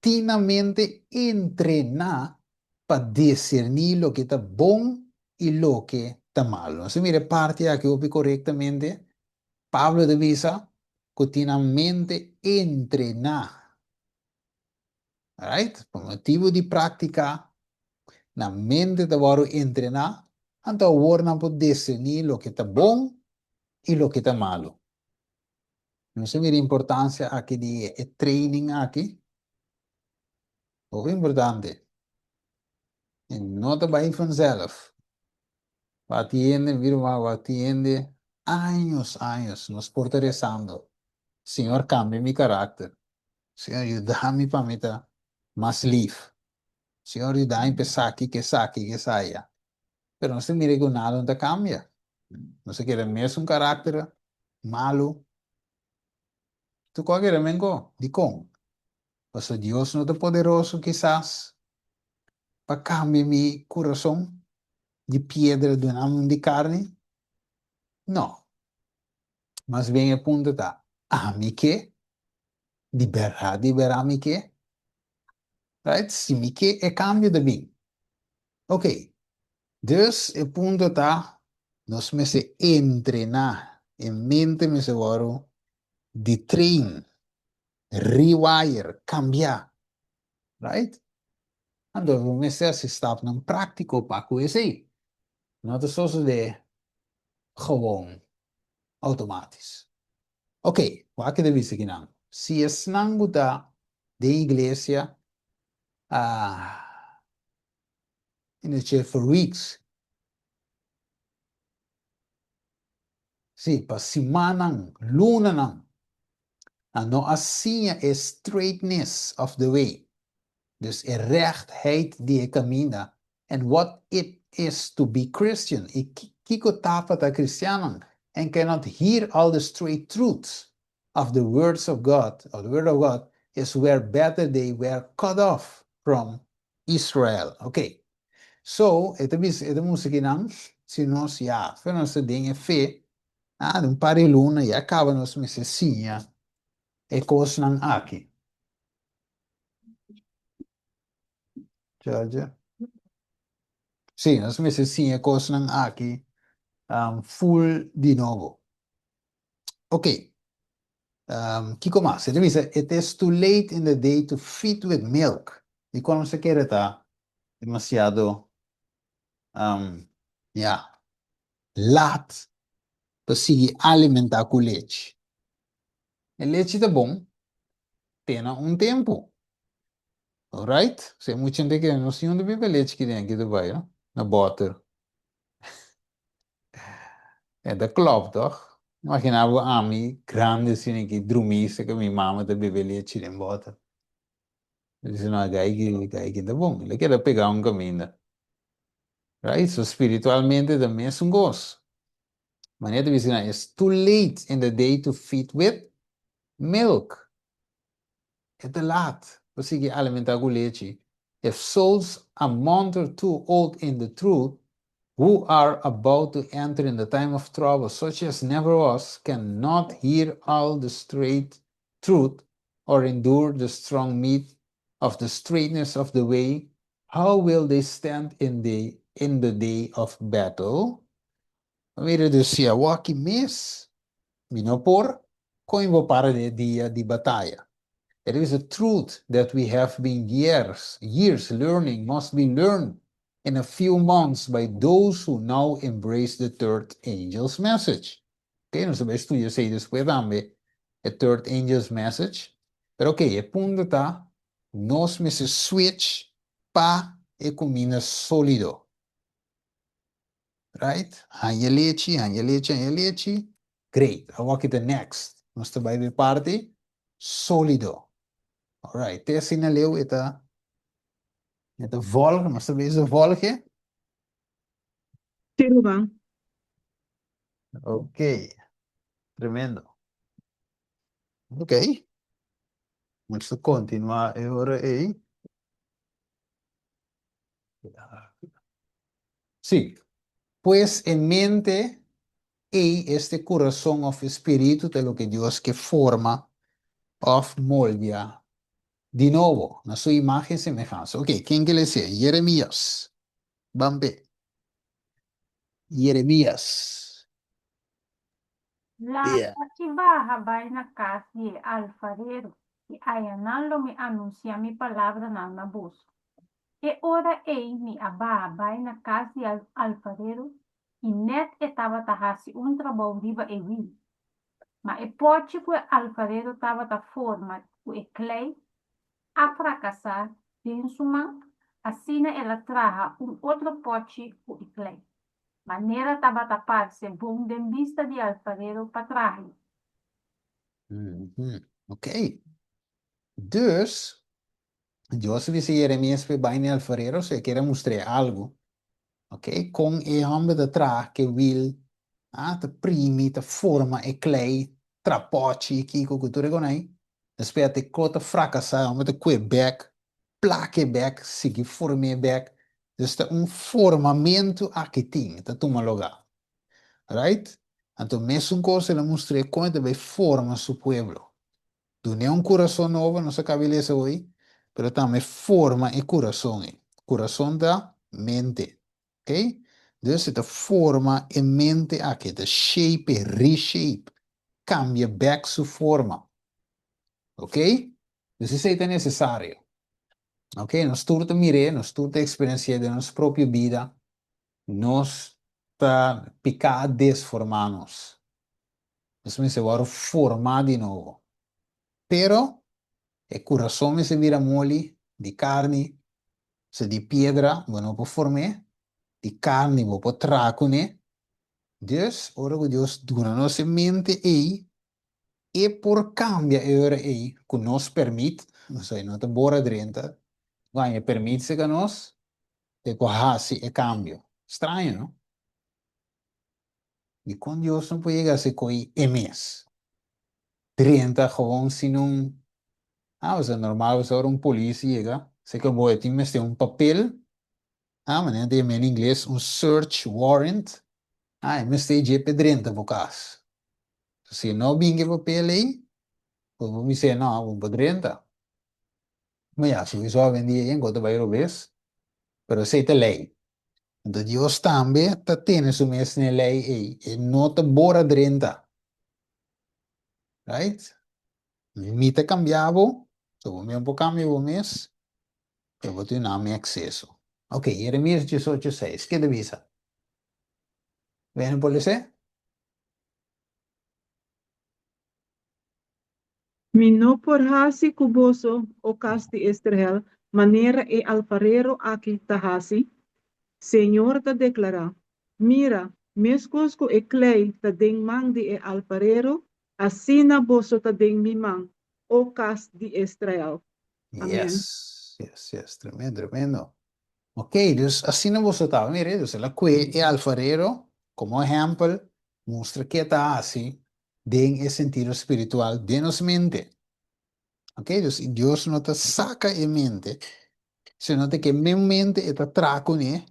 tin nan mente entrená pa diserní loke ta bon i loke ta malu. Nos a mira e parti aki hopi korektamente. Pablo ta bisa ku tin nan mente entrená. Alright? Pa motibu di práktika, nan mente ta wòrdu entrená, anto awor nan por discerní loke ta bon i loke ta malu. Nos a mira importansia aki di e training aki. Hopi importante. E no ta bai vanzelf. Wak tin hende, mi ruman, wak tin hende años, años nos por ta rezando, Señor cambia mi carácter, Señor yuda mi pa mi ta mas lief, Señor yuda mi pa esaki, ke esaki, ke esaya. Pero nos ta mira cu nada no ta cambia. Nos ta keda mesun carácter malo. Tur cos a keda menco. Dicon? Pasobra Dios no ta poderoso kisas pa cambia mi curason di piedra duna mi un di carni? No. Mas bien e punto ta, ami ke? Di berdad, di berdad mi ke? Right? Si mi ke, e cambio ta bin. Ok. Dus e punto ta, nos mester entrena, e mente mester wòrdu di train rewire, kambia, right? Anto bo mester hasi stapnan práktiko pa ku esei. No ta sosodé gewoon outomátis. Ok, wak ta bisa kinan. Si esnan ku ta den iglesia a in the church for weeks, sí, pa simannan, lunanan, Nan no a siña e straightness of the way, dus e rechtheid di e kaminda, and what it is to be Christian, i kiko ta pa ta kristiannan, and cannot hear all the straight truths of the words of God, of the word of God, is where better they were cut off from Israel. Ok. So, e ta bisa, e ta mustra kinan, si nos ya, fe nos ta den e fe, Ah, den un par di luna ya caba nos mester siña e cosnan aki. Charger. Sí, nos mester siña e cosnan aki um, full di nobo. Ok. Kiko mas? E ta bisa, It is too late in the day to feed with milk. Dikon nos ta kere ta demasiado, ya, lat pa sigui alimentá ku lechi? E lechi ta bon te na un tempu. Alright? Si e mucha hende kere, nos tin unda bebe lechi ki den aki ta bai, no? Na bòter. E ta klòp tòg? Imaginá bo ami grandi asina ki drumí seka mi mama ta bebe lechi den bòter. Mi di no, gai ki gai ki ta bon. El a keda pegá un kaminda. Right? So spiritualmente ta mesun kos. Manera ta bisa nan, it's too late in the day to feed with milk. E ta laat pa sigui alimentá ku lechi. If souls a month or two old in the truth, who are about to enter in the time of trouble such as never was, can not hear all the straight truth or endure the strong meat of the straightness of the way, how will they stand in the in the day of battle? Mira dus si awaki mes mi no por kon bo para den e dia di bataya. It is a truth that we have been years years learning must be learned in a few months by those who now embrace the third angel's message. Ok, nos ta bai studia esei despues tambe, e third angel's message. Pero ok, e punto ta nos mester switch pa e kuminda solido. Right? Haña lechi, haña lechi, haña lechi. Great. Awor ki ta next? Nos ta bai be parti solido. Alright. Te asina leu e ta e ta volg, nos ta bezig volge. Sí, ruman. Ok. Tremendo. Ok. Nos ta continua e ora ei. Sí. Pues e mente ei, este kurason òf espíritu ta loke Dios ke forma òf moldia di nobo na su imágen i semehansa. Oke, ken ke lese? Jeremías. Ban be. Jeremías. Lanta i baha bai na kas di e alfarero, i ayanan lo mi anunsiá mi palabranan na boso. E ora ei mi a baha bai na kas di e alfarero, i nèt e tabata hasi un trabou riba e wil. Ma e pòchi ku e alfarero tabata forma ku e klei a frakasá den su man, asina el a traha un otro pòchi ku e klei. Manera tabata parse bon den bista di alfarero pa traha. Ok. Dus, Dios a bisa Jeremias pa e bai na e alfarero, so e kier a mustr'é algu. Ok, kon e hòmber ta traha ku e wil, ah, ta primi, ta forma e klei, trapòchi, kiko ku tur e konai. Despues ata e kos ta frakasá, e hòmber ta kue bèk, plak e bèk, sigui form'é bèk. Dus ta un formamentu aki tin, ta tuma lugá. Right? Anto mesun kos el a mustr'é kon e ta bai forma su pueblo. Dun'é un kurason nobo, nos a kaba di lesa hoy, pero tambe forma e kurason ei. Kurason ta mente, ok? Dus e ta forma e mente aki, e ta shape e, reshape, kambia bèk su forma. Ok? Dus esei ta nesesario. Ok, nos tur ta mir'é, nos tur ta eksperensi'é den nos propio bida, nos ta piká a desformá nos. Nos mester wòrdu formá di nobo. Pero e kurason mester bira moli, di karni, osea di piedra bo no por form'é, di karni bo por traha kuné. Dus, ora ku Dios duna nos e mente ei, e por kambia e ora ei ku nos permit, osea e no ta bora drenta, baña permit seka nos, e por hasi e kambio. Straño, no? Dikon Dios no por yega hasi koi e mes? Drenta gewoon sin un, ah, osea normal osea ora un polis yega, seka bo e tin mester un papel, ah, manera ta yama en ingles un search warrant, ah, e mester dje p'e drenta bo kas. Si e no bin ku e papel ei, bo por bis'é no, bo no por drenta. Ma ya, souiso awendia ei anko ta bai robes, pero esei ta lei. Anto Dios tambe ta tene su mes na e lei ei, e no ta bora drenta. Right? Mi ta kambia bo, so bo mes por kambia bo mes, pero bo tin mi akseso. Ok, Jeremias 18, 6, ke ta bisa? Bene por lese? Mi no por hasi ku boso, o kas di Israel, manera e alfarero aki ta hasi? Señor ta deklará, Mira, meskos ku e klei ta den man di e alfarero, asina boso ta den mi man, o kas di Israel. Amèn. Yes, yes, yes, tremendo, tremendo. Ok, dus asina boso ta, mira, dus el a kue e alfarero komo ehèmpel, mustra ke ta hasi den e sentido spiritual den nos mente. Ok, dus Dios no ta saka e mente, sino ta ke men mente e ta traha kuné,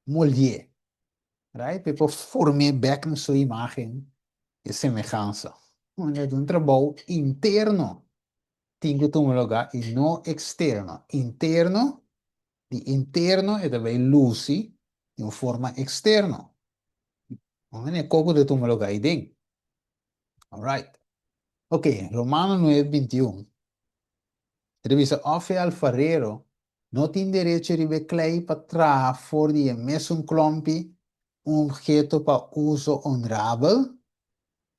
moldié. Right? Pa e por form'é bèk na su imágen i semehansa. Manera di un trabou interno tin ku tuma lugá i no eksterno. Interno, di interno e ta bai lusi di un forma eksterno. Manera koko ta tuma lugá aiden. Alright. Ok, Romano 9, 21. E ta bisa, Òf e alfarero no tin derecho riba e klei pa traha for di e mesun klòmpi un obheto pa uso onrabel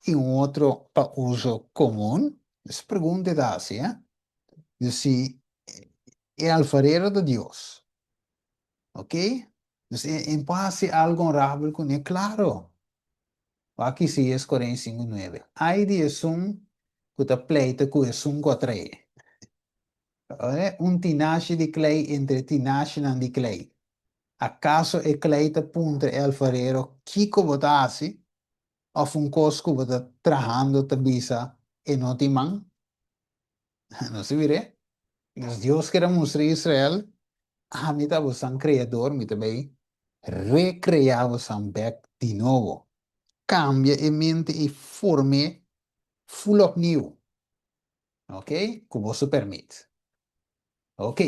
i un otro pa uso komun? Es pregunta e ta hasi, eh? Dus si e alfarero ta Dios, ok? Dus e por hasi algo onrabel kuné? Klaro! Wak Isaías 45, 9. Ai di esun ku ta pleita ku esun ku a traé. Un tinashi di klei entre tinashinan di klei. Akaso e klei ta puntra e alfarero, Kiko bo ta hasi? Òf un kos ku bo ta trahando ta bisa, E no tin man? Nos ta mir'é. Nos Dios ker a mustra Israel, Ami ta bosan Kreador, mi ta bai rekreá bosan bèk di nobo. Kambia e mente i form'é ful opniu. Ok, ku boso pèrmit. Ok,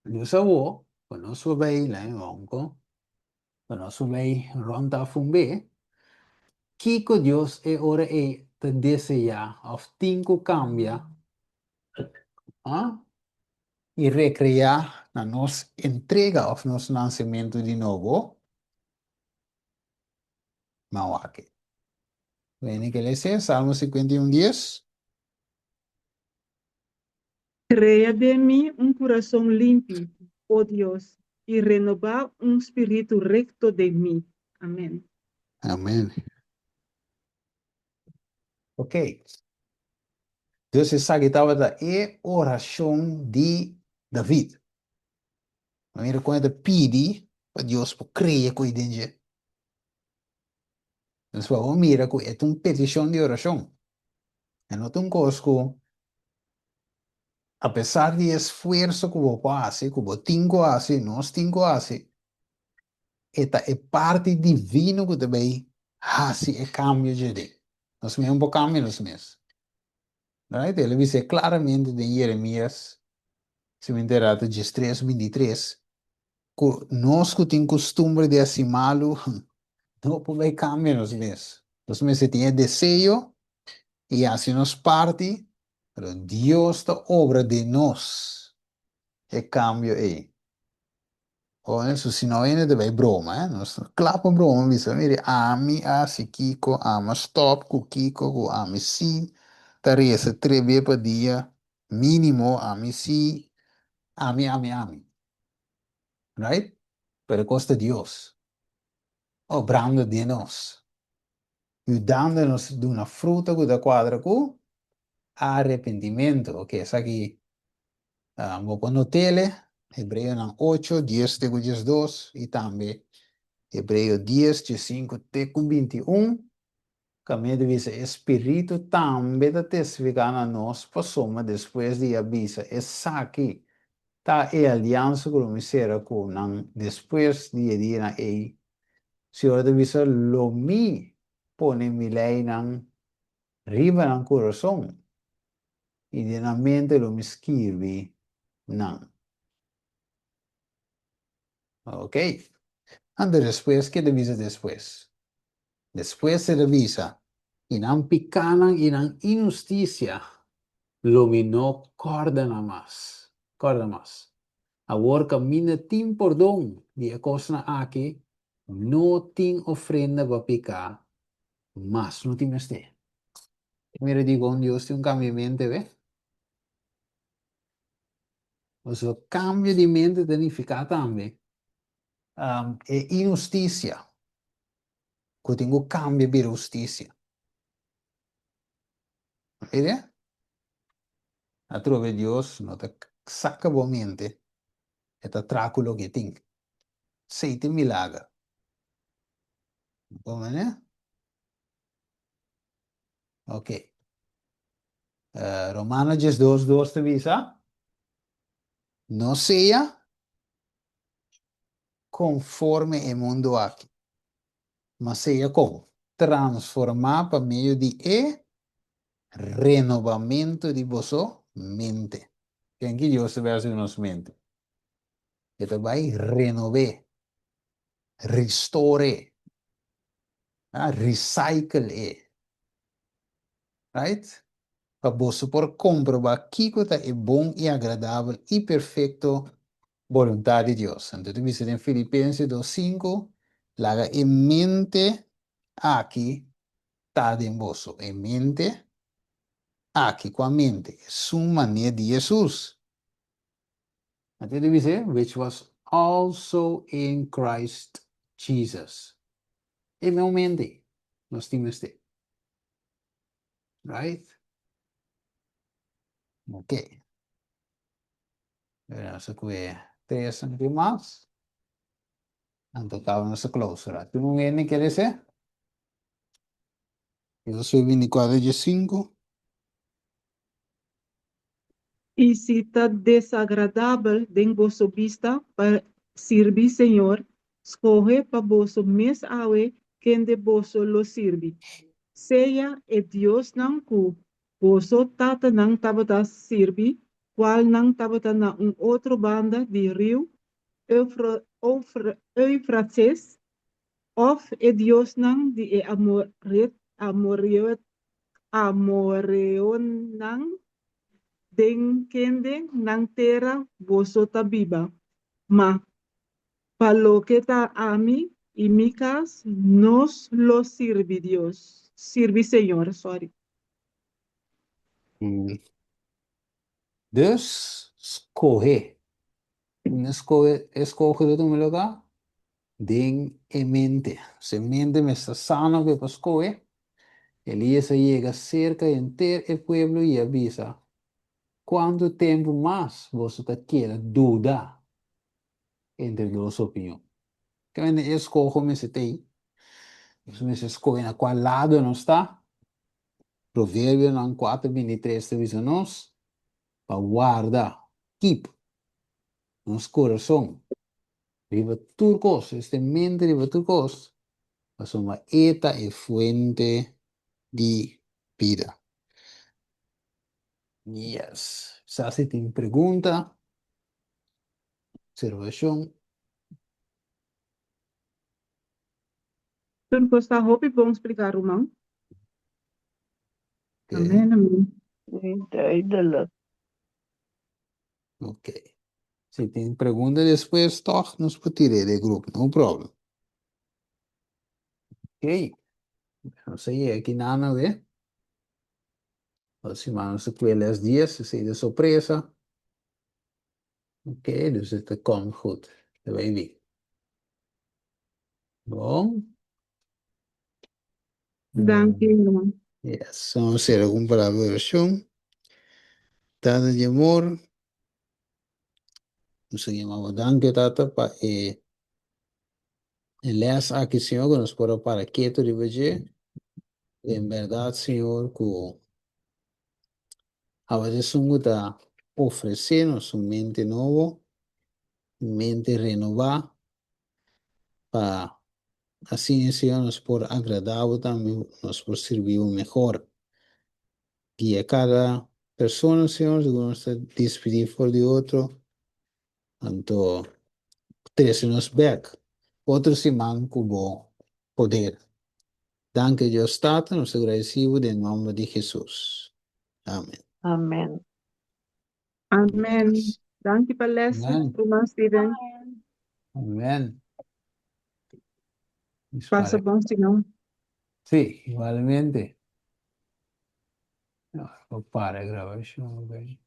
nos awor, ku nos por bai la ronco, ku nos por bai rònt af un be, kiko Dios e ora ei ta deseá òf tin ku kambia, ah, i rekreá na nos entrega òf nos nansementu di nobo? Ma wak. Wene ke lese Salmo 51 dies. Krea den mi un kurason limpi, o Dios, i renobá un spiritu rekto den mi. Amen. Amen. Ok. Dus esaki tabata e orashon di David. Mira kon e ta pidi pa Dios por krea ku e den dje. Nos por a mira ku e ta un petishon di orashon. E no ta un kos ku apesar di esfuerso ku bo por hasi, ku bo tin ku hasi, nos tin ku hasi, e ta e parti divino ku ta bai hasi e kambio dje. Nos mes no por kambia nos mes. Right? El a bis'é klaramente den Jeremias, si mi entera ta 13, 23, ku nos ku tin kustumber di hasi malu no por bai kambia nos mes. Nos mester tin e deseo i hasi nos parti, pero Dios ta obra den nos e kambio ei. Ora su si no hende ta bai broma, eh? Nos kla pa broma bisa, mire, ami a hasi kiko, ami a stop ku kiko, ku ami si ta resa tres bes pa dia minimo, ami si, ami, ami, ami. Right? Pero e kos ta Dios obrando den nos, yudando nos duna fruta ku ta kuadra ku arepentimentu. Ok, esaki Bo por not'ele, Hebreonan 8, 10 te ku 12, i tambe Hebreo 10, 15 te ku 21, kaminda ta bisa e Spiritu tambe ta testifiká na nos pasobra despues di a bisa esaki ta e aliansa ku lo mi sera ku nan despues di e dianan ei, Señor ta bisa, Lo mi pone mi leinan riba nan kurason. I den nan mente lo mi skirbi nan. Ok. Anto despues, ke ta bisa despues? Despues e ta bisa. I nan pikánan i nan inhustisia lo mi no kòrda nan mas, kòrda mas. Awor kaminda tin pordon di e kosnan aki, no tin ofrenda pa piká mas, no tin mester. Mira dikon Dios tin un kambio di mente, be? Pasobra kambio di mente ta nifiká tambe e inhustisia ku tin ku kambia bira hustisia. Mira? Atrobe Dios no ta saka bo mente, e ta traha ku loke e tin. Esei ta e milager. Bo manera? Ok. Romano 12:2 ta bisa, No sea konforme e mundu aki, ma sea kon? Transformá pa medio di e renobamentu di boso mente. Ken ki Dios ta bai hasi ku nos mente? E ta bai renob'é, restor'é, recycle e. Right? Pa boso por komprobá kiko ta e bon i agradabel i perfekto boluntat di Dios. Anto ta bisa den Filipenses 2:5, Laga e mente aki ta den boso. E mente aki, kua mente? Esun manera di Hesus. Anto ta bisa, which was also in Christ Jesus. E meun mente nos tin mester. Right? Ok. Nos a kue tres anki mas. Anto kaba nos a clausura. Tin un hende kere se? Josué 24:15. I si ta desagradabel den boso bista pa sirbi Señor, skohe pa boso mes awe kende boso lo sirbi, sea e diosnan ku boso tatanan tabata sirbi, kualnan tabata na un otro banda di riu Eufrates, òf e diosnan di e amoreonan den kende nan tera boso ta biba. Ma pa loke ta ami i mi kas, nos lo sirbi Dios, sirbi Señor, sorry. Dus, skohe. Un skohe, e skohe lo tuma lugá den e mente. Si e mente mester sano ku e pa skohe, Elías a yega serka henter e pueblo i a bisa, Kuantu tempu mas boso ta keda duda entre dos opinion? Kende e skoho mester ta ei? Nos mester skohe na kua lado nos ta. Proverbionan 4:23 ta bisa nos pa warda, keep, nos kurason riba tur kos, este mente riba tur kos, pasobra e ta e fuente di bida. Yes. Sa si tin pregunta, observashon. Tur kos ta hopi bon spliká, ruman. Amen, amen. Duidelijk. Ok. Si tin pregunta despues tòg nos por tir'é den grup, no problem. Ok. Nos a yega aki nan awe. Otro siman nos ta kue les 10, esei ta sorpresa. Ok, dus het ta komt goed. Ta bai bien. Bon. Danki, herman. Yes, vamos a hacer algún palabra de oración. Tata di amor, nos ta yama bo danki, Tata, pa e e les aki, Señor, ku nos por a para ketu riba dje. En berdad, Señor, ku Abo ta esun ku ta ofresé nos un mente nobo, un mente renobá, pa asina, Señor, nos por agradá bo tambe, nos por sirbi bo mehor. Guia kada persona, Señor, segun nos ta despidí for di otro, anto trese nos bèk otro siman ku bo poder. Danki Dios Tata, nos ta gradisí bo den nomber di Hesus. Amen. Amen. Amen. Danki pa les, Amen. ruman Steven. Amen. Pasa bon, Señor. Sí, igualmente. No, bo para e grabashon, ok.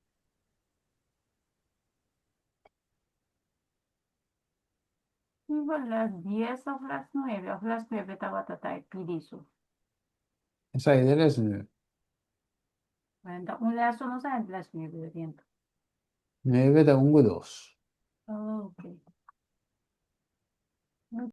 Iba las 10 of las 9, of las 9 tabata ta e pidiso. Esaki ta les 9. Bueno, un les no sa las 9 oriento. 9 ta un ku dos. Oh, ok.